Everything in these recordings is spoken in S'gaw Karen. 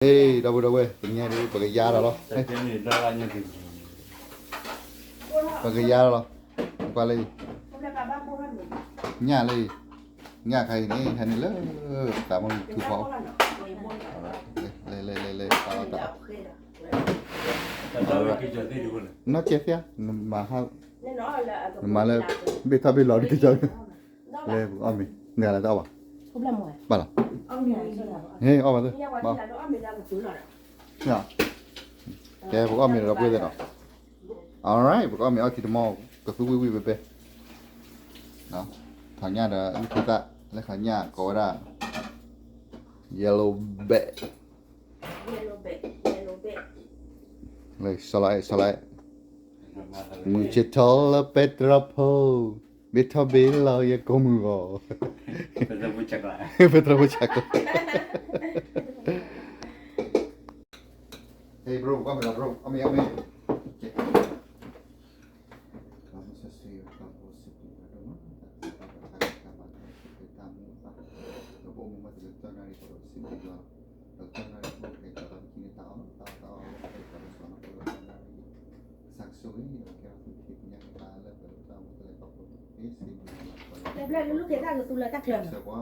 ဟ့ၣ် ဒီပုၢ်ဒီဝဲၢ် တနံၤအံၤ ပကယါဒီးလီၤ, ပကယါဒီးလီၤ, ကွၢ်လၢအံၤ, ညၣ်လၢအံၤ, ညၣ်ခါအံၤန့ၣ် ဟဲန့ၣ်လၢ သးမုၢ်ထူဖီ, လဲၤလဲၤလဲၤလဲၤ, နီၢ်ကဲသ့ဧါ, နမၤဟါ, နမၤလၢ ဘ့ၣ်ထီၣ်ဘ့ၣ်လီၤဒ်ကစီ, လဲၤပကအီၣ်မ့ၤ, နဂၤလၢတအီၣ်ဘၣ်, ဘၣ်လီၤ, ဟ့ၣ်အီၣ်ဘၣ်သ့, ကဲပကအီၣ်မ့ၤဒီးဒီပုၢ်ဝဲၢ်သ့ၣ်နီၤ, alright ပကအီၣ်မ့ၤအီထံတမီၢ် ကသူဝံၣ်ဝံၣ်ပဲပဲ, ထီၣ်ညၣ်ဒီး လုၢ်ထူသၣ် လၢထီၣ်ညၣ်ကိးဝဲဒၣ် yellow bag, လၢ စီၤလီၤအဲၣ် စီၤလီၤအဲၣ်, မုၢ်ဆ့ၣ်ထီၣ်လၢပဲတြီဖိ, ဘ့ၣ်ထီၣ်ဘ့ၣ်လီၤယကိးမုၢ်ဂီၤ, ပဲတြီဖိဆၣ်ကျါ, ဟ့ၣ် bro အီၣ်မ့ၤလီၤ bro အီၣ်မ့ၤ အီၣ်မ့ၤ, တဘျီလၢလူၤက့ၤတၢ်ကသူလၢတၢ်ချၢနီၤ, ပဘ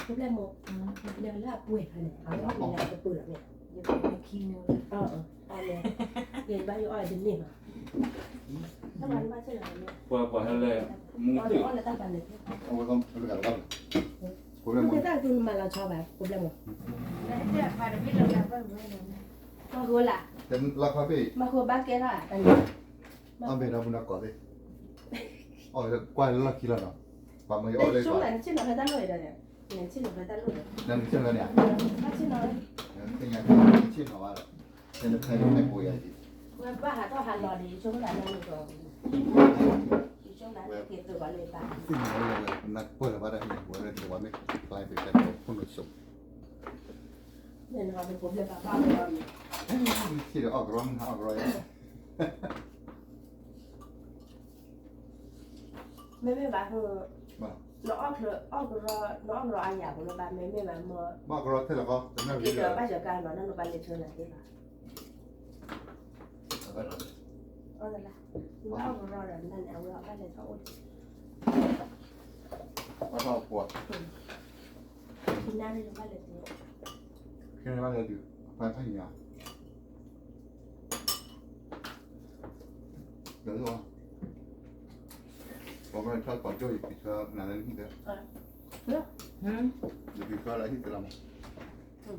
ျဲၣ်မိၢ်, လၢအပှဲၤဖဲန့ၣ် အဝဲအီၣ်မ့ၤလၢအကပၢၤလီၤန့ၣ်, ယဘၣ်ယအီၣ်တန့ၢ်ဘၣ်, ပှၤပှၤဟဲလၢမူသ့ၣ်, ပဘျဲၣ်မိၢ်, တၢ်ကသူနမၤလီၤဆီဘၣ် ပဘျဲၣ်မိၢ်, မၤဃိလၢ, မၤဃိဘၣ်ကဲထီၣ်, အီၣ်မ့ၤဒီးမုၢ်နီၢ်ကီၢ်သ့ၣ်, အီၣ်ကွၢ်လၢလီၢ်ခံလီၤနီၤ, ပှၤမ့ၢ်အီၣ်လၢ, နဆ့ၣ်နီၤဖဲတၢ်လိၣ်, နဆ့ၣ်နီၤဖဲတၢ်လိၣ်, နဆ့ၣ်နီၤ, သ့ၣ်ညါ, ဆ့ၣ်နီၤဘၣ်ဒီး, နဖဲနဖဲကိးယၤ, ဘၣ်ဟးထီၣ်ဟးလီၤဒီးယဆိကမိၣ်သးလၢနကီၢ်, ယဆိကမိၣ်သးလၢက့ၤသုးဝဲလၢဘၣ်, သ့ၣ်ညါဝဲလၢနပၢၢ်လၢၤဘၣ်တၢ်ဟံၣ်ဝဲလၢနကဝၤမ့ၢ်ကျဲပ့ၤတၢ်ဖိနီၢ်စိး မ့ၢ်ဒီးအီၣ်ကရီ, မ့မ့ၢ်ဘၣ်, နအီၣ်ကရီ, နအီၣ်ကရီအယၤဖိလၢဘၣ် မ့မ့ၢ်ဘၣ်မ့ၢ်, ဘၣ်ကရီထဲလီၤကီ, က့ၤဒီးဘၣ်ယၤကါနီၤ နဘၣ်လဲၤဆၢနၤသ့ဘၣ်, အီၣ်, နအီၣ်ကရီဒီးနန့ၣ် အဝဲအီၣ်ဘၣ်လဲၤထီၣ်အိၣ်, အီၣ်ထီၣ်ပှၤ နဘၣ်လဲၤတုၤ, ဖဲဖဲညါ, ပှၤကထီၣ်ပှၤကၠိ ယကဆၢနၤလၢနဟံၣ်သၢ, ယကဆၢလၢဟံၣ်သၢလီၤမး,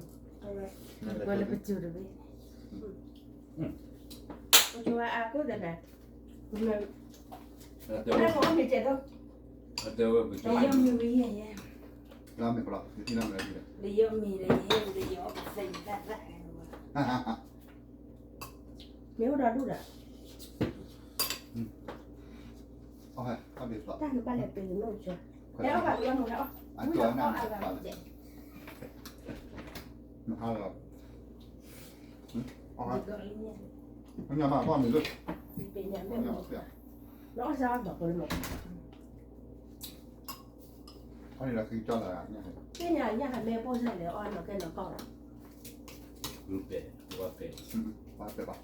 ကွၢ်လၢပစူၤတဘ့ၣ်, ပစူၤအါကိၣ်သနၤ, လၢမ့ၢ်ဝံၤယဲ, လၢမ့ၢ်ကလီၤ, လၢမ့ၢ်ကလီၤ, လၢယမံၤဒီးယဟဲဒီးယအီၣ်ကသ့ၣ်တၢ်သၣ်, မ့ၢ်အိၣ်ဒီးဒူၣ်ဒီး, တၢ်နဘၣ်လဲၤပ့ၤနီၢ်ကၠီ, ဟဲအီၣ်ဘၣ်လီၤမ့ၢ်ဟဲအီၣ်, အီၣ်လီၤ, နအီၣ်စၢ်အီၣ်ဒီးဖိလၢမ့ၢ်, သ့ၣ်ညါညၣ်ဟးမ့ၢ်ပိၢ်စၢ်လဲၣ် အီၣ်နီၢ်ကဲနီၢ်ကီၢ်လီၤ, ဝဲပဲ, ဝဲပဲဘၣ်,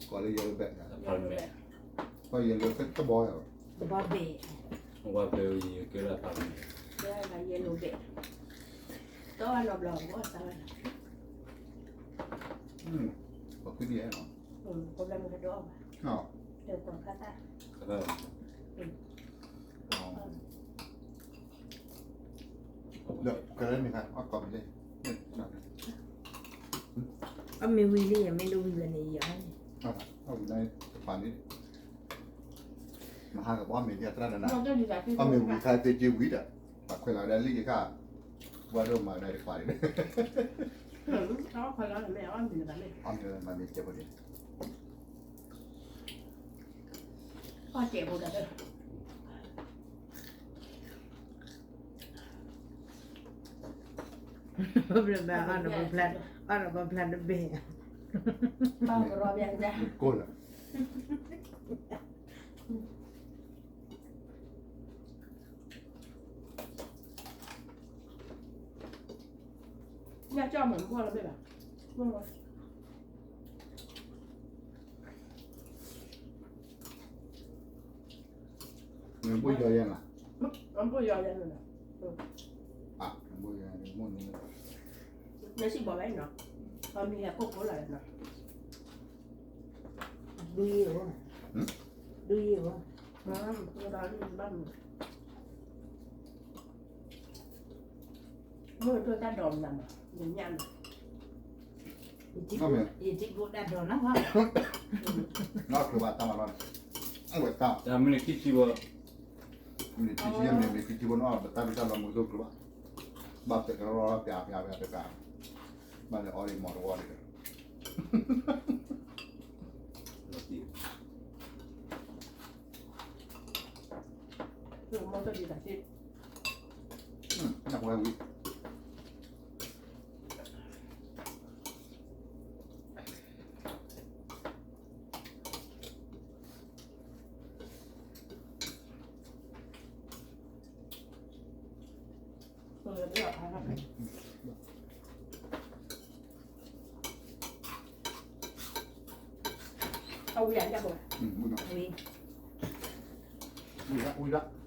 ကိးလၢ yellow bag, တဘီဘဲ, ဝဲပဲ, ယဲလီၤဘဲ, တအီၣ်နီတဘျီ ပကအီၣ်စၢ်ဝဲလီၤ, ပကဒ်အဲၣ်နီၤ, ပဘျီမုၢ်ဟဲတအီၣ်ဘၣ်, တကီၢ်ခါသၣ် ဒီးကလဲၤမ့ၢ်ခါ အီၣ်ကီၢ်မ့ၢ်လဲၣ်, အီၣ်မ့ၢ်ဝံၤလံ ယမ့ၢ်တဝံၤဝဲန့ၣ် ယအီၣ်န့ၣ်, အီၣ်ဝံၤန့ၣ်တပာ်န့ၣ်, မဟါကပီၣ်မ့ၢ်ဒ်အသရၣ်နၤ, အီၣ်မ့ၢ်ဝံၤခါသ့က့ဝံၤဒီး, ပှၤခွဲးလီၤဝဲဒၣ်လံာ်ယခါ, ဘၣ်ဒိၣ်မၤကဒါတခွးန့ၣ်, အီၣ်မ့ၢ်မၤမ့ၢ်ကဲဖိန့ၣ်, အီၣ်တဲာ်ဖိဒီး ဘျီဘျီ အီၣ်ဒီးပဖျါ, အီၣ်ဒီးပဖျါတဘ့ၣ်, ကိၢ်လီၤ, အီၣ် ကၢ်ကၢ်မၤဘီၣ်လီၤဘၣ်ဘၣ်, နဘိၣ်ယီၤယဲၢ်နၤ, နဘိၣ်ယီၤယဲၢ်နၤ, နဘိၣ်ယီၤယဲၢ်နၤ, နစံၣ်ဘီၣ်ဝဲနီၤ, အမံၤဟဲကိၢ်ကိၢ်လီၤနီၤ, ဒုးယံၤဧိၤ, ဒုးယံၤဧိၤ, ဘၣ်မုာ် မ့ၢ်ဒိၣ်တၢ်ဒိးမနုၤမး, ယညၣ်မး, ယထံၣ်ဘိၣ်တၢ်ဒိးနီၤ, နီၢ်ကျိၤဘၣ်တၢ်မၤလီၤန့ၣ်, အဝဲတၢ်, တၢ်မ့ၢ်နခံဆံဘၣ်, မ့ၢ်နခံဆံယဲၢ်မ့ၢ် မ့ၢ်ခံဆံဘၣ်နီၤ ပတၢ်ဘံၣ်တၢ်လီၤမုာ်ဒိၣ်ကျိၤဘၣ်, ဘၣ်ပဲာ်ကရီပျးပျးပျးပျး, ဘၣ်လဲၤအီဒံးမီၤတဝီဒံး, မ့ၢ်တဒံးတၢ်သ့, အဝံၤလၢ်, ဝံၤလၢ်, ဝံၤလၢ်.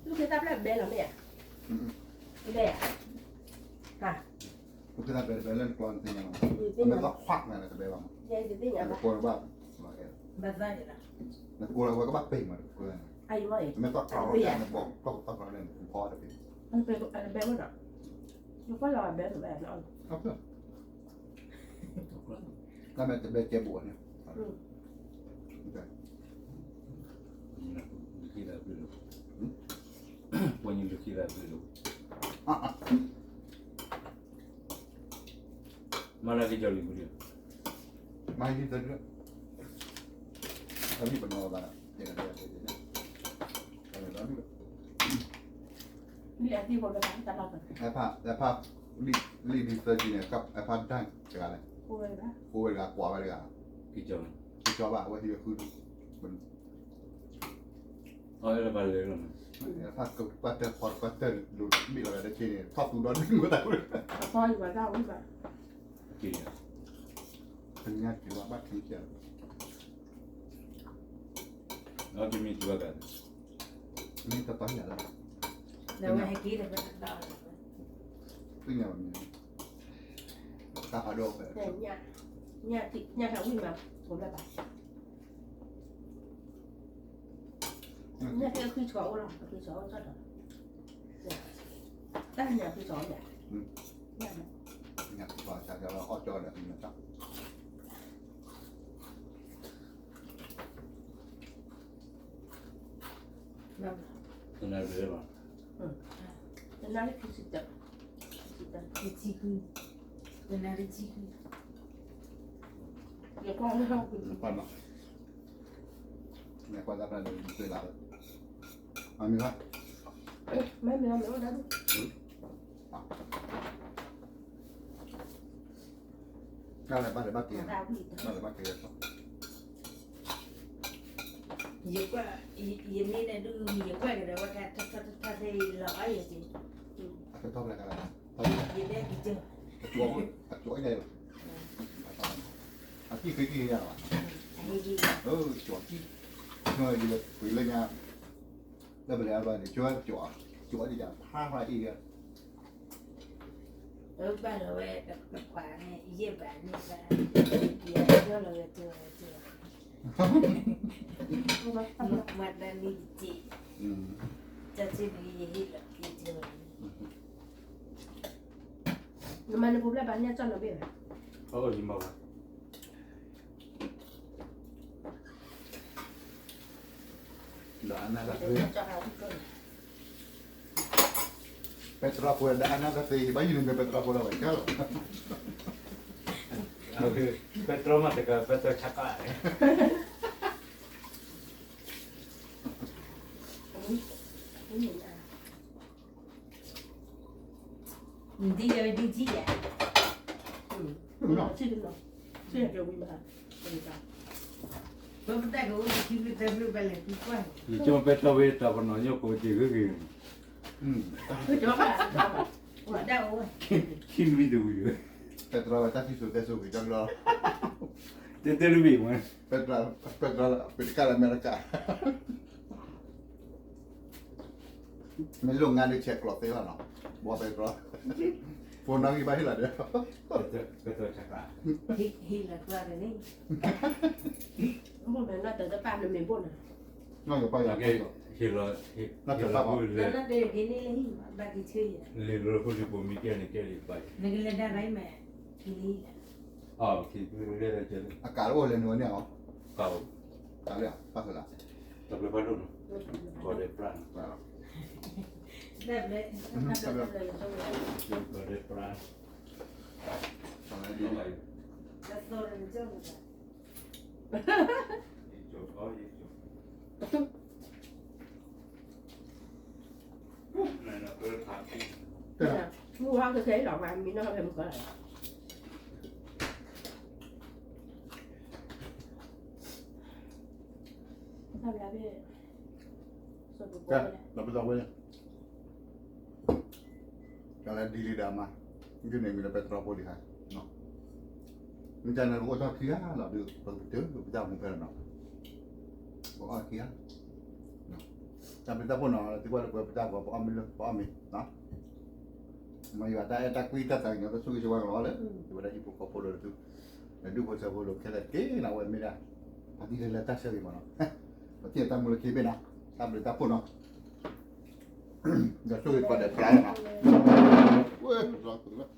လူၢ်ခ့တၢ်ပျဲၢ်ဘဲလီၤမ့ၢ်ဧါ, ဘဲဧါ, လူၢ်ခ့တၢ်ပျဲၢ်တဘဲလၢနကျီနသ့ၣ်ညါလီၤ, မ့ၢ်သီခွးနၤလၢတဘဲဘၣ်မး, နကိးလၢဘၣ်, နကိးလၢဝဲကဘၣ်ပ့ၤမးတကိး, မ့ၢ်သီကျီလီၤနဘီကျီၢ်သီကျီလၢနဖီတပ့ၤ, နဘဲဝဲနီၤ, နကွၢ်လီၤဘဲမးဘဲနီၤ, တၢ်မ့ၢ်တဘဲကဲဘိးန့ၣ်, ပှၤညီလၢခံသးဘျုးလီၤ, မၤလၢက့ၤကၠီလံၤပူၤလံ, မၤယံၤသဒၢ, အမံၤပနီၣ်ဘၣ်, လံာ်အသံၣ်ဖိလၢတၢ်တၢ်လီၢ်, ဖး, ဖး, လံာ်ဒ်သၢဆံန့ၣ် ဖးဒၣ်တဂၤလဲၣ်, ဃိဝဲတဂၤ, ကွၢ်ဝဲတဂၤ, ကၠီဘၣ် အဝဲဟံးဝဲဃုဒူၣ်, အဝဲလၢပှၤလဲၤလီၤ, ဖးကပှၢ်တၢၢ်ဖီတပှၢ်တၢၢ် လိၤတဘ့ၣ်လီၤဝဲတဆ့န့ၣ် ထီၣ်သူဒီဒူၣ်မတၤ, အဖီယံၤဘၣ်တၢ်ဝံၣ်ဘၣ်, က့ၤ, ကမ့ၢ်က့ၤဝဲဘၣ်ခဲကဲလီၤ, မ့ၢ်တပှၤဟံၣ်လၢ, သ့ၣ်ညါဘၣ်မ့ၢ်, တၢ်ဖးဒိၣ်ဖဲ, ညၣ်ထီၣ်ဝံၣ်မး, ဖိဘၣ်ဘၣ်, ညၣ်က့ၤအခွံဆီအိၣ်လီၤ, အခွံဆီအိၣ်ထီၣ်ဒီး, တၢ်ညၣ်ခွံဆီအိၣ်ယၤ, ညၣ်ခွံဆီအီၣ်ကၠီဒီး, တနၤလၢခံဆံတၢ, ခံဆံတၢ, ခံဆံခွံ, တနၤလၢခံဆံခွံ, ယကွၢ်လၢ, ကွၢ်လၢ, မ့ၢ်ကွၢ်တၢ်ဖျါလၢ မ့ၢ်ဘၣ်, မ့ၢ်မ့ၢ်မ့ၢ်အိၣ်ဒၣ်ဒူၣ် တၢ်လၢဘၣ်လၢဘၣ်က့ၤ, ဘၣ်လၢဘၣ်က့ၤ, ယကွၢ်, ယမ့ၢ်န့ၣ်ဒူၣ် ယကွၢ်ကဒီးဝဲခါ ထီထီထီထီသ့လီၤအီယဲၢ်က့ၤ, အကထီဖျါကလါ, ယဒဲက့ၤကၢ, အကၠီအံၤန့ၣ်, အကံၣ်ဃ့ကံၣ်ညါလီၤ, ကၠီကံၣ်, ယပှ့ၤလၢညါ, လၢပလဲၤအဘၣ်န့ၣ် ကၠီ, ကၠီဒ်ယၤဖးဖးအံၤဒီး အဘၣ်လီၤဝဲတခွးန့ၣ် ယဲၢ်ဘးန့ၣ်ဘၣ်, ယၤကၠီလီၤဝဲကၠီဝဲကၠီ, မၤတၢ်မံၤတက့ၢ်, ကၠီဆ့ၣ်န့ၣ်ယဟ့ၣ်လီၤကၠီဝဲ, နမၤနဖိဖျဲၣ်ဘၣ်ညၣ်ကၠီနီၤဘ့ၣ်ဘၣ်, အၢ ယမၤဘၣ် ဒီးအနၢ်တၢ်သ့, ပဲတြီဖိဒီးအနၢ်တၢ်သ့ ဘၣ်ယိၣ်န့ၣ်မ့ၢ်ပဲတြီဖိဒီးဝဲကၢ်လီၤ, ပဲတြီမးတကး ပဲတြီဆါကး, ပဲတြီ ဆံးယဲၢ်, ဆံးတနီၤ, ဆံးယဲၢ်ကဝံၤမး, ပတၢ်ကအိၣ်တဆံဘျုးသၢဘျုးဘၣ်လဲၣ် သုကွၢ်, ယကၠီပဲတြီဝဲတၢ်ပနီၣ်ညိၣ်ကိးက့ၤဂ့ၤဂ့ၤန့ၣ်, ဝဲဒၣ်အိၣ်ဝဲ, ခံမံၤတဝံၤ, ပဲတြီဝဲတၢ်စံၣ်စိၤတဲစိၤဂ့ၤကၠီကလီ, တဲတဲတဘ့ၣ်ဝဲ, ပဲတြီ, ပဲတြီလၢ ပတကၣ်လၢအမဲရကၤ မ့ၢ်လိၣ်ငါဒုးဆဲးကျိးသ့လီၤနီၤ, ဘှီပဲတြီ, ဖိနီၣ်ဂံၢ်ဘၣ်ဟ့ၣ်လီၤဒီး, ဟ့ၣ်လီၤကျါန့ၣ်, ဘိၣ်မဲာ်နီၢ်တၢ်တပၣ်နမ့ၢ်ဘိၣ်နီၤ, နီၢ်ကပၢ်ယၤ, နီၢ်တၢ်တပၣ်ဘၣ်, လံာ်လီၤဖိလံာ်ပိာ်မံၤကဲန့ၣ်ကဲလံာ်ပၢ်, နကလဲၤဒၣ်ရၤအံၤမး, အကးလၢအိၣ်လဲၤနုာ်ဝဲန့ၣ်အီၤ, ကး, ကးလၢ, ပၢ်ဖဲလၢ, တၢ်ဘျုးဖးဒိၣ်နီၤ, ကီးဒဲးပြၢ်, ကီးဒဲးပြၢ်, မုၢ်ဟါကခဲအံၤလီၤ ပှၤမံနီၢ်ဖဲမုၢ်ကီၢ်လီၤ, တၢ်ဘျုးဖဲ, ကဲ, ဒီးပသးဝဲန့ၣ် တၢ်လၢဒ်လံဒီးမး, ဒ်န့ၣ်မ့ၢ်လၢပဲတြီဖိလံၤဟါ, မ့ၢ်တၢ်န့ၣ်ပအိၣ်ထီၣ်ခံဂၤလီၤဒုး ပကတၢၢ်ပတၢ်မူဖဲလီၤနီၤ, ပအီၣ်ခံဂၤ, တၢ်ဘျုးတၢ်ဖှိၣ်နီၤ သံကွၢ်လၢပဝဲပတၢ်ဂီၤ ပအီၣ်မ့ၢ်လၢ ပအီၣ်မ့ၢ်, မ့ၢ်ယွၤတၢ်အဲၣ်တၢ်ကွံတၢ်သးကညီၤတၢ်ဆိၣ်ဂ့ၤဆိၣ်ဝါကလီၤလၢ ပဝဲဒၣ်ဟံၣ်ဖိဃီဖိဒီးသု, ဒီးဒူၣ်ဖိထၢဖိလိာ်ခဲလၢာ်က့ၤနီၤ ဝဲမ့ၢ်ဒၣ်, ပှၤသံလၢလၢတၢ်ဆၢဂ့ၤမးနီၤ, ပထံၣ်တၢ်မူလၢခံဘ့ၣ်နီၤ, တၢ်ဘျုးတၢ်ဖှိၣ်နီၤ, ဒီးဆိၣ်ဂ့ၤပှၤဒီးဖျါနီၤ, ဝဲ,